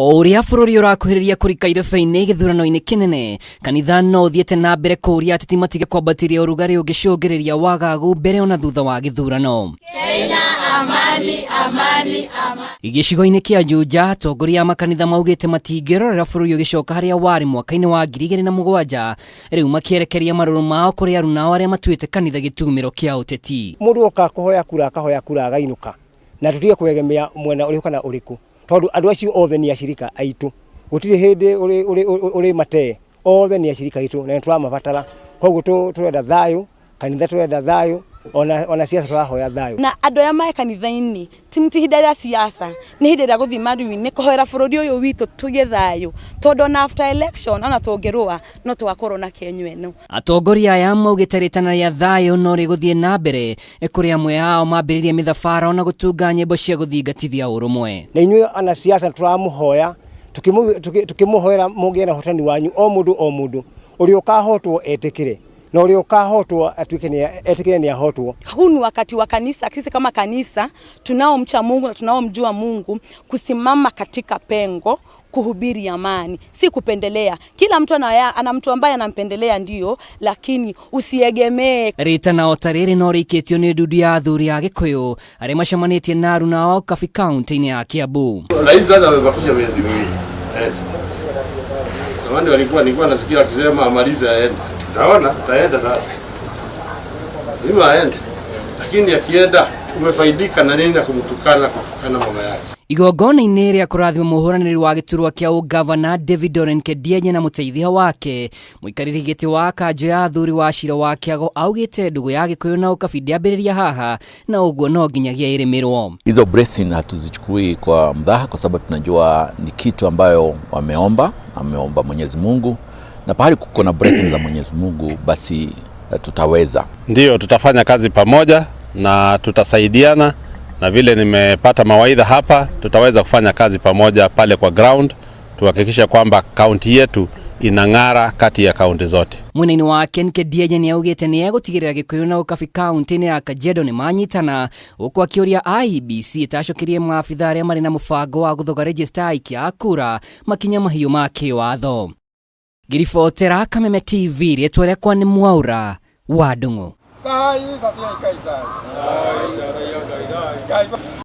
O ũrĩa bũrũri ũrakuhĩrĩria kũrika irebe-inĩ gĩthurano-inĩ kĩnene, kanitha no ũthiĩte na mbere kũũria ateti matige kwambatĩria ũrugarĩ ũngĩcũngĩrĩria wagagu mbere ona thutha wa gĩthurano. Kenya, amani, amani, amani. Gĩcigo-inĩ kĩa Juja, atongoria a makanitha maugĩte matingĩrorera bũrũri ũgĩcoka harĩa warĩ mwaka-inĩ wa 2007, rĩu makĩerekeria marũrũ mao kũrĩ arunao arĩa matuĩte kanitha gĩtumĩro kĩa ũteti. Mũndũ oka kũhoya kura akahoya kura againũka, na tũtige kwegemea mwena ũrĩkũ kana ũrĩkũ, tondũ andũ acio othe nĩ acirika aitũ, gũtirĩ hĩndĩ ũrĩ matee, othe nĩ acirika aitũ na nĩ tũramabatara. Koguo tũrenda thayũ, kanitha tũrenda thayũ, ona siasa tũrahoya thayũ. Na andũ arĩa marĩ kanitha-inĩ ti ihinda rĩa siasa, nĩ ihinda rĩa gũthiĩ maru-inĩ kũhoera bũrũri ũyũ witũ tũgĩe thayũ, tondũ ona after election ona tũngĩrũa no tũgakorwo na Kenya ĩno. Atongoria aya maugĩte rĩtana rĩa thayũ no rĩgũthiĩ na mbere, kũrĩ amwe ao mambĩrĩria mĩthabara ona gũtunga nyĩmbo cia gũthingatithia ũrũmwe. Na inyuĩ anasiasa tũramũhoya, tukĩmũhoera mũgĩe na ũhotani wanyu, o mũndũ o mũndũ, ũrĩa ũkahotwo etĩkĩre, na ũrĩa ũkahotwo atuĩke nĩ etĩkĩre nĩ ahotwo. Huu ni wakati wa kanisa, sisi kama kanisa tunaomcha Mungu na tunaomjua Mungu kusimama katika pengo kuhubiri amani, si kupendelea. Kila mtu ana mtu ambaye anampendelea ndio, lakini usiegemee. Rĩtana o ta rĩrĩ no rĩikĩtio nĩ ndundu ya athuri a Gĩkũyũ arĩa macemanĩtie na aruna ao Kabi kaunti-inĩ ya Kiambu. Rais sasa amebakisha miezi 2. Zamani nilikuwa nasikia akisema amalize aende. Tutaona ataenda sasa. Lazima aende. Lakini akienda umefaidika na nini na kumtukana, kutukana mama yake? Igongona-inĩ rĩa kũrathima mũhũranĩri wa gĩturwa kĩa ũgavana David Oren Kedienye na mũteithia wake, mũikarĩri gĩtĩ wa kanjũ ya athuri wa cira wa Kĩago augĩte ndũgũ ya Gĩkũyũ na Ũkabi ndĩambĩrĩria haha na ũguo no nginyagia ĩrĩmĩrwo. Hizo blessing hatuzichukui kwa mdhaha kwa sababu tunajua ni kitu ambayo wameomba, ameomba Mwenyezi Mungu, na pahali kuko na blessing za Mwenyezi Mungu basi tutaweza. Ndio tutafanya kazi pamoja na tutasaidiana, na vile nimepata mawaidha hapa tutaweza kufanya kazi pamoja pale kwa ground tuhakikishe kwamba kaunti yetu inang'ara kati ya kaunti zote. Mwena-inĩ wa Ken Kedienye nĩ augĩte nĩ egũtigĩrĩra Gĩkũyũ na Ũkabi kaunti-inĩ ya Kajiado nĩ manyitana, huku akĩũria IEBC ĩtacũkĩrie maabitha arĩa marĩ na mũbango wa gũthoga rejista ya aikia a kura makinya mahiũ ma kĩwatho. Ngĩribotera Kameme TV, rĩtwa rĩakwa nĩ Mwaura wa Ndung'u.